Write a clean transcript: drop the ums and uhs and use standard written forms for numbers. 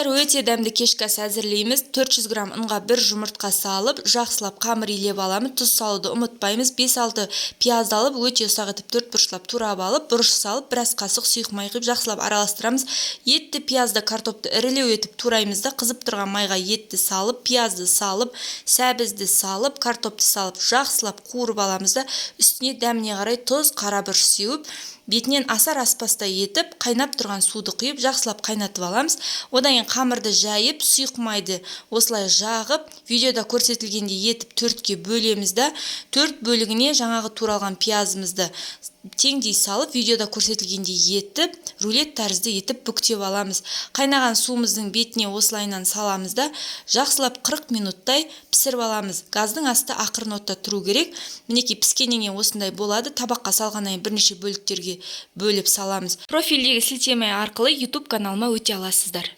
Өте дәмді кешкі ас әзірлейміз. 400 грамм ұнға бір жұмыртқа салып, жақсылап қамыр илеп аламыз. Тұз салуды ұмытпаймыз. 5-6 пиязды алып, өте ұсақ етіп төрт бұрышлап турап алып, бұрыш салып, біраз қасық сұйық май құйып, жақсылап араластырамыз. Етті, пиязды, картопты ірілеу етіп тураймыз да, қызып тұрған майға етті салып, пиязды салып, сәбізді салып, картопты салып, жақсылап қуырып аламыз да, үстіне дәміне қарай тұз, қара бұрыш сеуіп, бетінен асар аспастай етіп қайнап тұрған суды құйып, жақсылап қайнатып аламыз. Одан кейін қамырды жайып, сұйық майды осылай жағып, видеода көрсетілгендей етіп төртке бөлеміз да, төрт бөлігіне жаңағы туралған пиязымызды теңдей салып, видеода көрсетілгендей етіп рулет тәрізді етіп бүктеп аламыз. Қайнаған суымыздың бетіне осылайынан саламыз да, жақсылап 40 минуттай пісіріп аламыз. Газдың асты ақырын отта тұру керек. Мінекей, піскеннен кейін осындай болады. Табаққа салғаннан кейін бірнеше бөліктерге бөліп саламыз. Профильдегі сілтеме арқылы YouTube каналыма өте аласыздар.